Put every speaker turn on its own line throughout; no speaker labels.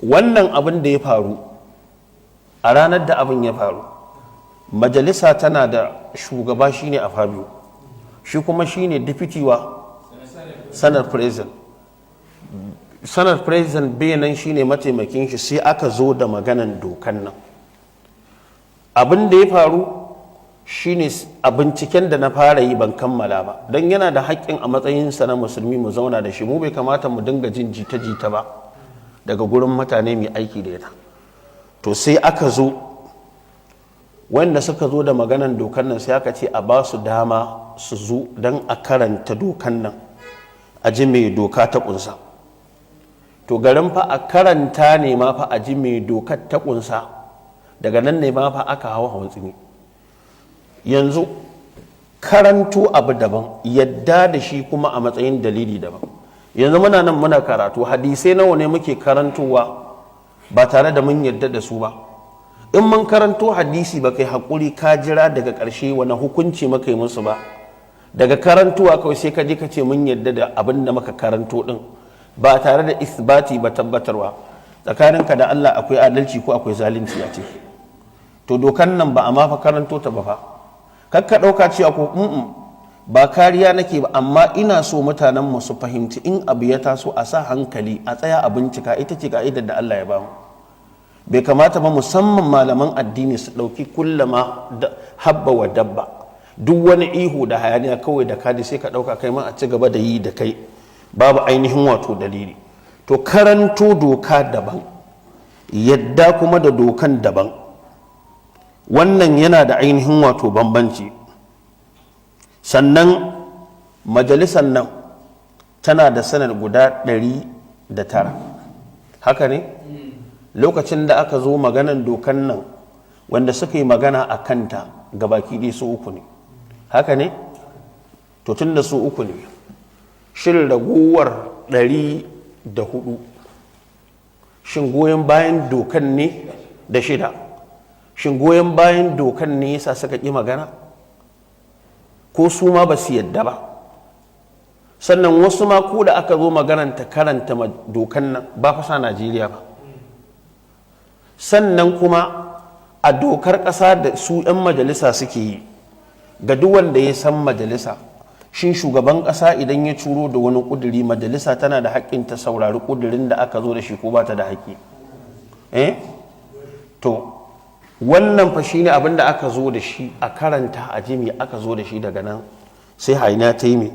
Wannan abin da ya faru, a ranar da abin ya faru, majalisa tana da shugaba, shine Akpabio, shi kuma shine deputy wa Senate President. Senate President benan, shine mataimakin shi. Sai aka zo da maganan dokan nan. Abin da ya faru shine, a binciken da na fara yi, ban kammala ba, don yana da haƙƙin a matsayinsa na Musulmi mu zauna da shi. Mu bai kamata mu dinga jin jita-jita ba daga gurin mutane mai aiki da ita. To, sai aka zo, wanda suka zo da maganan dokan nan, sai aka ce a ba su dama su zo don a karanta dokan nan, a ji mai doka ta kunsa. To, garin fa a karanta ne ma fa, a ji mai dokar ta kunsa, daga nan ne ma fa aka hawa hawan tsini. Yanzu karanto abu daban, yadda da shi kuma a matsayin dalili daban. Yanzu muna nan muna karatu, hadisai nawa ne muke karantowa ba tare da mun yadda da su ba? In mun karanto hadisi, ba kai haƙuri ka jira daga ƙarshe wani hukunci muka yi musu ba, daga karantowa kawai sai ka je ka ce mun yadda da abin da muka karanto din, ba tare da isbati ba, tabbatarwa. Tsakaninka da Allah, akwai adalci ko akwai zalunci a ciki? To, dokan nan ba a ma fa karanto ta ba fa. Kakka ɗauka cewa ko ba kariya nake ba, amma ina so mutanen mu su fahimci, in abu ya taso, a sa hankali, a tsaya a bincika. Ita ce ka'idar da Allah ya ba mu. Bai kamata ba, musamman malaman addini, su ɗauki kullama da habba wa dabba, duk wani ihu da hayaniya kawai da kadi sai ka ɗauka kai ma a ci gaba da yi da kai, babu ainihin wato dalili. To, karanto doka daban, yadda kuma da dokan daban. Wannan yana da ainihin wato bambanci. Sannan majalisar nan tana da Senate guda 109, haka ne? Lokacin da aka zo maganan dokan nan, wanda suka yi magana a kanta gabaki ɗaya su uku ne, haka ne? To, tun da su uku ne, shin raguwar 104, shin goyon bayan dokan ne da shida, shin goyon bayan dokan ne yasa suka ƙi magana, ko su ma ba su yadda ba? Sannan wasu ma ko da aka zo magananta karanta dokan nan, ba fasa Najeriya ba. Sannan kuma a dokar ƙasa da su 'yan majalisa suke yi, ga duk wanda ya san majalisa, shin shugaban ƙasa idan ya curo da wani ƙuduri, majalisa tana da haƙƙin ta saurari ƙudurin da aka zo da shi, ko ba ta da haƙƙi? Eh, to, wannan fa shine abin da aka zo da shi, a karanta a ji me aka zo da shi. Daga nan sai hayaniya ta yi me,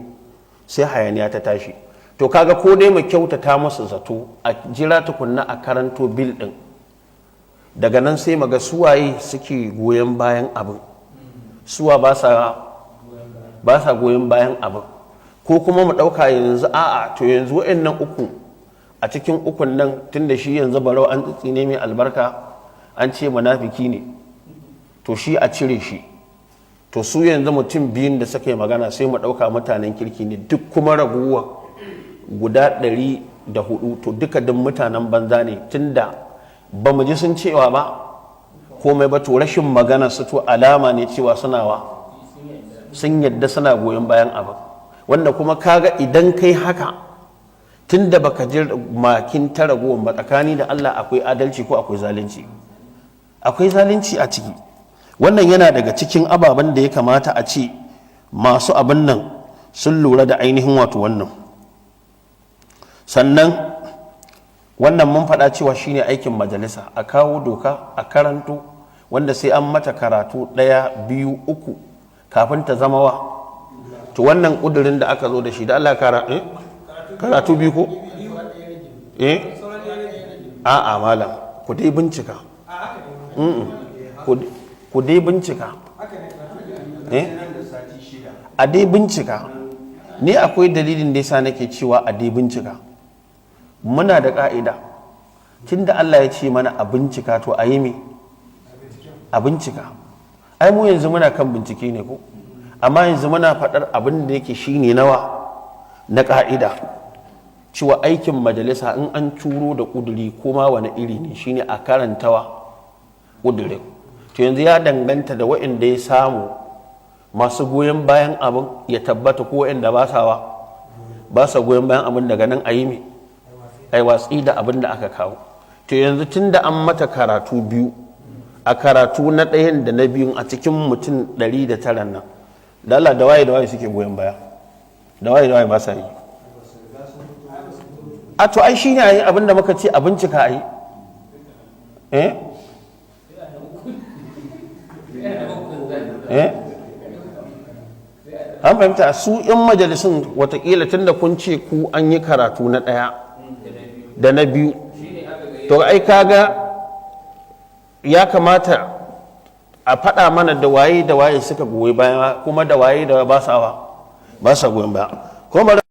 sai hayaniya ta tashi. To, kaga ko dai mu kyautata musu zato, a jira tukunna a karanto bill din, daga nan sai mu ga suwaye suke goyon bayan abin, suwa ba sa goyon bayan abin, ko kuma mu ɗauka yanzu a'a, to yanzu wa'annan uku a cikin ukun nan, tunda shi yanzu Barau an tsitsine mai albarka, an ce munafiki ne, to shi a cire shi. To, su yanzu mutum biyun da suka yi magana, sai mu ɗauka mutanen kirki ne, duk kuma raguwa guda 104, to duka duk mutanen banza ne, tunda ba mu ji sun cewa ba komai ba. To, rashin magana su to alama ne cewa suna wa sun yadda, suna goyon bayan abin. Wanda kuma kaga idan kai haka, tunda baka ji makin ta ragowar ba, tsakani da Allah, akwai adalci ko akwai zalunci? Akwai zalunci a ciki. Wannan yana daga cikin ababen da ya kamata a ce masu abin nan sun lura da ainihin wato wannan. Sannan wannan mun faɗa cewa shine aikin majalisa, a kawo doka, a karanto, wanda sai an mata karatu ɗaya, biyu, uku kafin ta zama wa. To, wannan ƙudurin da aka zo da shi, da Allah karatu biyu ko eh? A'a malam, ku dai bincika. Ku dai bincika. Eh, a dai bincika. Ni akwai dalilin da yasa nake cewa a dai bincika. Muna da ka'ida, tunda Allah ya ce mana a bincika, to a yi me? A bincika. Ai mu yanzu muna kan bincike ne ko, amma yanzu muna faɗar abin da yake shine nawa na ka'ida, cewa aikin majalisa, in an curo da ƙuduri ko ma wani iri ne, shine a karantawa ƙudurin. To, yanzu ya danganta da waɗanda ya samu masu goyon bayan abin ya tabbata, ko waɗanda ba sa goyon bayan abin, daga nan a yi me? Ai watsi da abin da aka kawo. To yanzu tun da an mata karatu biyu, a karatu na ɗayan da na biyun, a cikin mutum 109 nan, da Allah, da waye da waye suke goyon baya, da waye da waye ba sa yi? A to ai shine ai abin da muka ce a bincika ai. Eh eh, an fahimta. Su 'yan majalisun, watakila tun da kun ce ku an yi karatu na ɗaya da na biyu, to ai kaga ya kamata a faɗa mana da waye da waye suka goyi baya, kuma da waye da ba sa goyon baya. Kuma